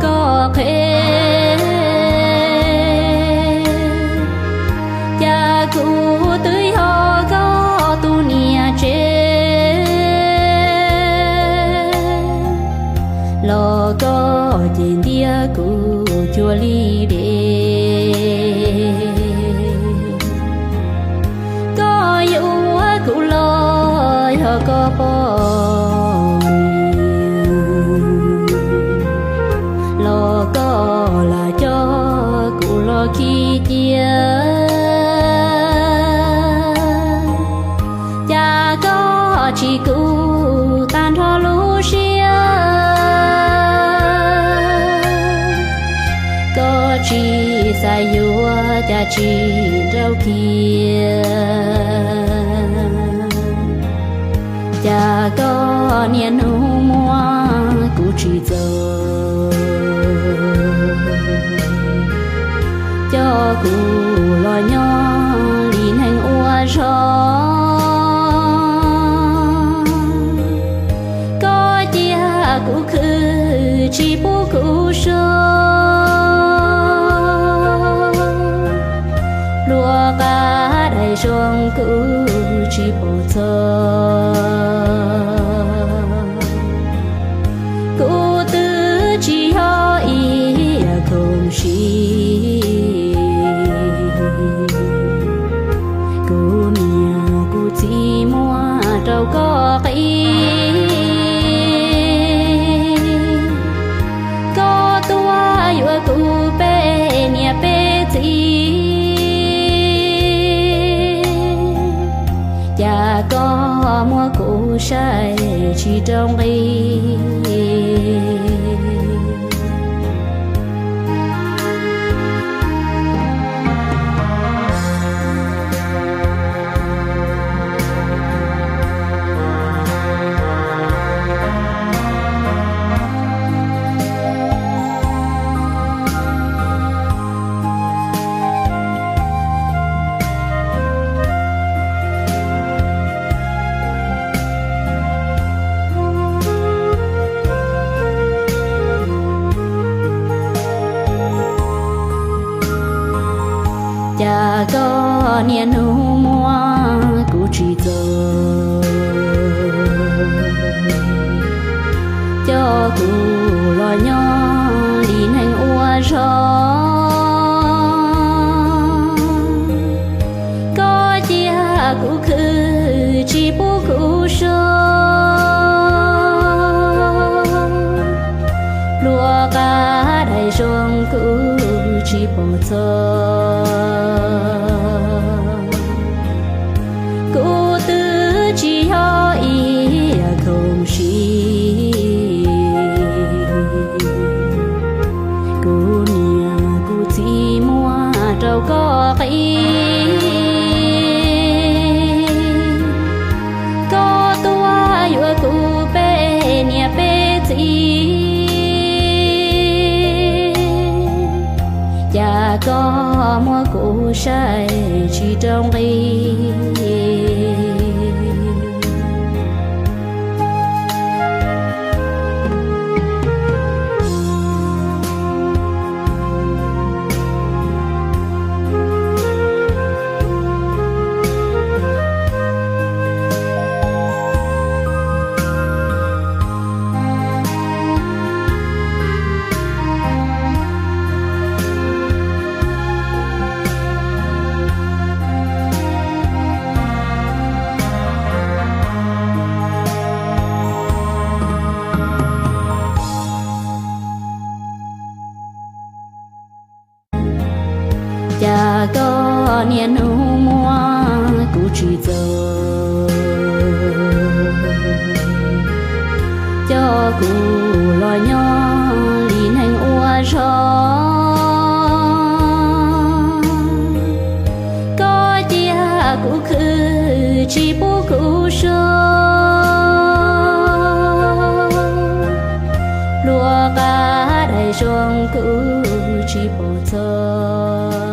koj qhev, cas kuv twb yog koj tus niam tsev, los koj ces ntiab kuv cuag li dev. Koj yuav kuv los yog koj poj niam, los koj lam coj kuv los khi cia. Cas koj tsis kuv tag nrho lub siab, koj tsis xav yuav cas tsis rau kiag. Cas koj niaj hnub muab kuv tsim txom, coj kuv los nyob li neeg ua zog. Koj cia kuv khwv tsis pub kuv so, luag qa daim zoo kuv tsis pom txog. Kuv twb tsis yog ib yam khoom sij, kuv niam kuv txiv muab rau koj qi. Koj tuaj yuav kuv peb niam peb txiv, cas koj muab kuv saib tsis rau nqi. Cas koj niaj hnub muab kuv tsim txom, coj kuv los nyob li neeg ua zog. Koj cia kuv khwv tsis pub kuv so, luag qa daim zoo kuv tsis pom txog. Kuv twb tsis yog ib yam khoom sij, kuv niam kuv txiv muab rau koj qi. Koj tuaj yuav kuv peb niam peb txiv, cas koj muab kuv saib tsis rau nqi. Cas koj niaj hnub muab kuv tsim txom, coj kuv los nyob li neeg ua zog. Koj cia kuv khwv tsis pub kuv so, luag qa daim zoo kuv tsis pom txog.